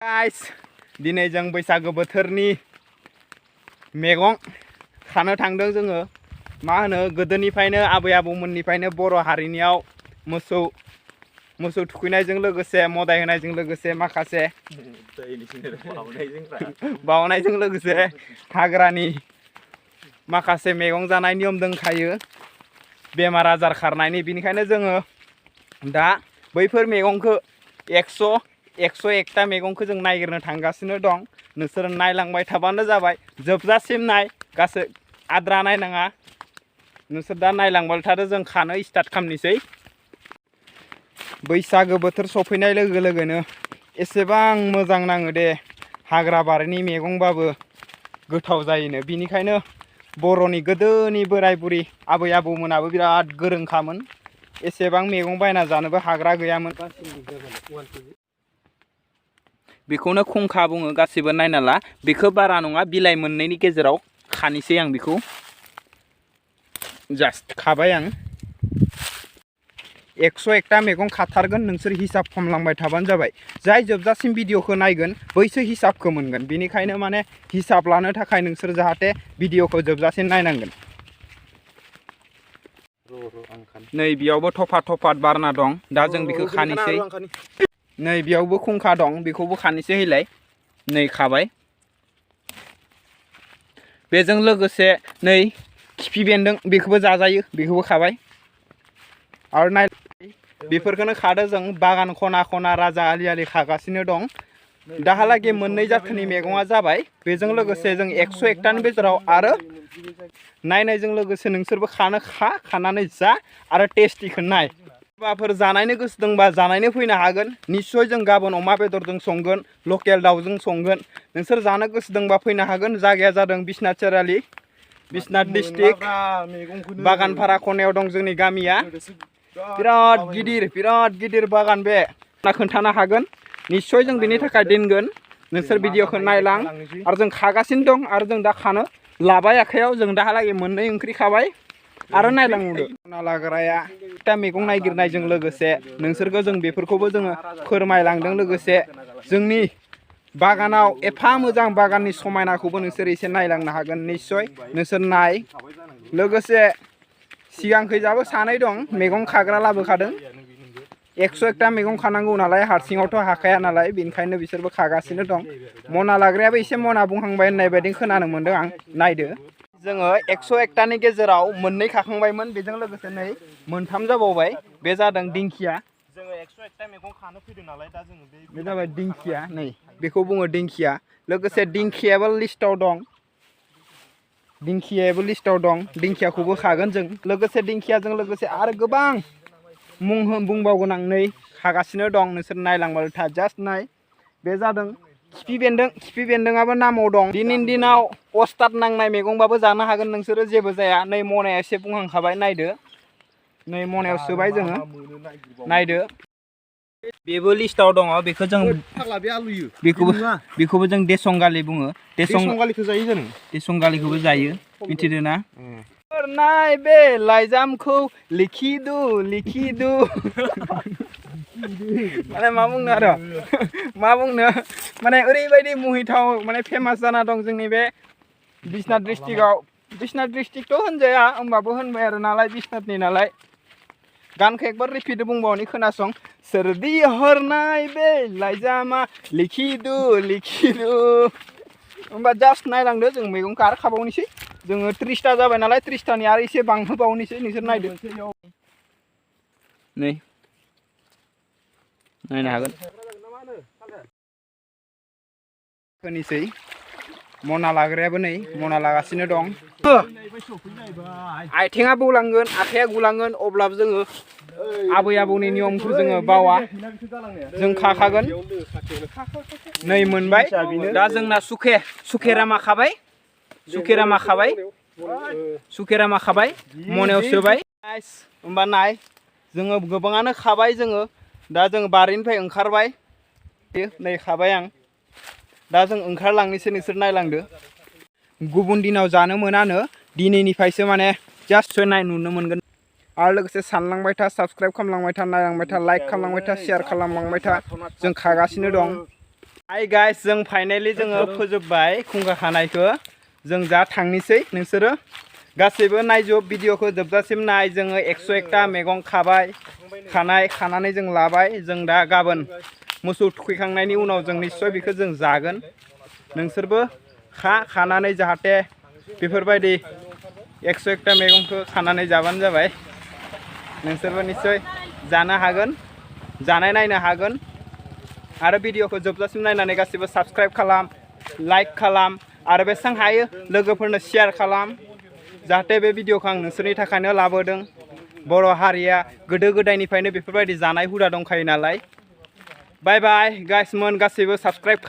guys दिनै जों बैसागो बोथोरनि मैगं खानो थांदों जोङो मा होनो गोदोनिफ्रायनो आबै आबौमोननिफ्रायनो बर' हारिनियाव मोसौ थुखैनायजों लोगोसे मोदाय होनायजों लोगोसे माखासे बावनायजों लोगोसे हाग्रानि माखासे मैगं जानाय नियम दंखायो बेमार आजार खारनायनि बिनिखायनो जोङो दा बैफोर मैगंखौ 101टा मैगंखौ जों नागिरनो थांगासिनो दं नोंसोर नायलांबाय थाबानो जाबाय जोबजासिम नाय गासै आद्रा नायनाङा नोंसोर दा नायलांबाय थादो जों खानो स्टार्ट खालामनोसै बैसागो बोथोर सफैनाय लोगो लोगोनो एसेबां मोजां नाङो दे हाग्रा बारिनि मैगंबाबो गोथाव जायोनो बिनिखायनो बर'नि गोदोनि बोराय बुरि आबै आबौमोनाबो बिराद गोरोंखामोन एसेबां मैगं बायना जानोबो हाग्रा गैयामोन बेखौनो खुंखा बुङो गासिबो नायना ला बेखौ बारा नङा बिलाइ मोननैनि गेजेराव खानोसै आं बेखौ जास्ट खाबाय आं 101टा मैगं खाथारगोन नोंसोर हिसाब खालामलांबाय थाबानो जाबाय जाय जोबजासिम भिडिअखौ नायगोन बैसो हिसाबखौ मोनगोन बेनिखायनो माने हिसाब लानो थाखाय नोंसोर जाहाथे भिडिअखौ जोबजासिम नायनांगोन नै बेयावबो थफा बारना दं दा जों बेखौ खानोसै नै बेयावबो खुंखा दं बेखौबो खानोसै हैलाय नै खाबाय बेजों लोगोसे नै खिफि बेन्दों बेखौबो जाजायो बेखौबो खाबाय आरो नाय बेफोरखौनो खादो जों बागान खना खना राजा आलि खागासिनो दं दाहालागै मोननै जाथोनि मैगङा जाबाय बेजों लोगोसे जों 101टानि गेजेराव आरो नायनायजों लोगोसे नोंसोरबो खानानै जा आरो टेस्टिखौ नाय सोरबाफोर जानायनो गोसो दंबा जानायनो फैनो हागोन निस्सय जों गाबोन अमा बेदरजों संगोन लकेल दाउजों संगोन नोंसोर जानो गोसो दंबा फैनो हागोन जायगाया जादों बिश्वनाथ सारिआलि बिश्वनाथ डिस्ट्रिक्ट बागानपारा खनायाव दं जोंनि गामिया बिराद गिदिर बागान बे खोन्थानो हागोन निस्सय जों बिनि थाखाय दोनगोन नोंसोर भिडिअखौ नायलां आरो जों खागासिनो दं आरो जों दा खानो लाबाय आखायाव जों दाहालागै मोननै ओंख्रि खाबाय आरो नायलांदो लाग्राया दा मैगं नागिरनायजों लोगोसे नोंसोरखौ जों बेफोरखौबो जोङो फोरमायलांदों लोगोसे जोंनि बागानाव एफा मोजां बागाननि समायनाखौबो नोंसोर एसे नायलांनो हागोन निस्सय नोंसोर नाय लोगोसे सिगांखैजाबो सानै दं मैगं खाग्रा लाबोखादों 101टा मैगं खानांगौ नालाय हारसिङावथ' हाखाया नालाय बेनिखायनो बिसोरबो खागासिनो दं मना लाग्रायाबो एसे मना बुंहांबाय होननाय बायदि खोनानो मोनदों आं नायदो जोङो 101टानि गेजेराव मोननै खाखांबायमोन बेजों लोगोसे नै मोनथाम जाबावबाय बे जादों दिंखिया जोङो 101टा मैगं खानो फैदों नालाय दा जोङो बे जाबाय दिंखिया नै बेखौ बुङो दिंखिया लोगोसे दिंखियाबो लिस्टआव दं दिंखियाखौबो खागोन जों लोगोसे दिंखियाजों लोगोसे आरो गोबां मुं बुंबावगोन आं नै खागासिनो दं नोंसोर नायलांबाय था जास्ट नाय बे जादों खिफि बेन्दोंआबो नामाव दं दिनैनि दिनाव अस्ताद नांनाय मैगंबाबो जानो हागोन नोंसोरो जेबो जाया नै मनाया एसे बुंहांखाबाय नायदो नै मनायाव सोबाय जोङो नायदो बेबो लिस्टआव दङ बेखौ जों बेखौबो जों देसंगालि बुङो देसंगालिखौ जायो जों देसंगालिखौबो जायो मिथिदो ना नाय बे लाइजामखौ लिखिदु माने मा बुंनो आरो मा बुंनो माने ओरैबायदि मुहिथाव माने फेमास जाना दं जोंनि बे बिश्वनाथ डिस्ट्रिक्टथ' होनजाया होमबाबो होनबाय आरो नालाय बिश्वनाथनि नालाय गानखौ एकबार रिपिट बुंबावनि खोनासं सोरदि हरनाय बे लाइजामा लिखिदु होमबा जास्ट नायलांदो जों मैगंखौ आरो खाबावनोसै जोङो 30टा जाबाय नालाय 30टानि आरो एसे बांहोबावनोसै नोंसोर नायदो नै नायनो हागोन होनोसै मना लाग्रायाबो नै मना लागासिनो दं आथिङा बौलांगोन आखाइया गुलांगोन अब्लाबो जोङो आबै आबौनि नियमखौ जोङो बावा जों खाखागोन नै मोनबाय दा जोंना सुखेरामा खाबाय मनायाव सोबाय होमबा नाय जोङो गोबाङानो खाबाय जोङो दा जों बारिनिफ्राय ओंखारबाय नै खाबाय आं दा जों ओंखारलांनोसै नोंसोर नायलांदो गुबुन दिनाव जानो मोनानो दिनैनिफ्रायसो माने जास्ट नुनो मोनगोन आरो लोगोसे सानलांबाय था साबस्क्राइब खालामलांबाय था नायलांबाय था लाइक खालामलांबाय था शेयार खालामलांबाय था जों खागासिनो दं हाय गाइस जों फाइनाली जोङो फोजोबबाय खुंखा खानायखौ जों जा थांनिसै नोंसोरो गासैबो नायजोब भिडिअखौ जोबजासिम नाय जोङो 101टा मैगं खानानै जों लाबाय जों दा गाबोन मोसौ थुखैखांनायनि उनाव जों निश्चय बेखौ जों जागोन नोंसोरबो खानानै जाहाथे बेफोरबायदि 101टा मैगंखौ खानानै जाबानो जाबाय नोंसोरबो निश्चय जानो हागोन जानाय नायनो हागोन आरो भिडिअखौ जोबजासिम नायनानै गासिबो साबस्क्राइब खालाम लाइक खालाम आरो बेसां हायो लोगोफोरनो शेयार खालाम जाहाथे बे भिडिअखौ आं नोंसोरनि थाखायनो लाबोदों बर' हारिया गोदो गोदायनिफ्रायनो बेफोरबायदि जानाय हुदा दंखायो नालाय बाय बाय गाइस मोन गासिबो साबस्क्राइब खालाम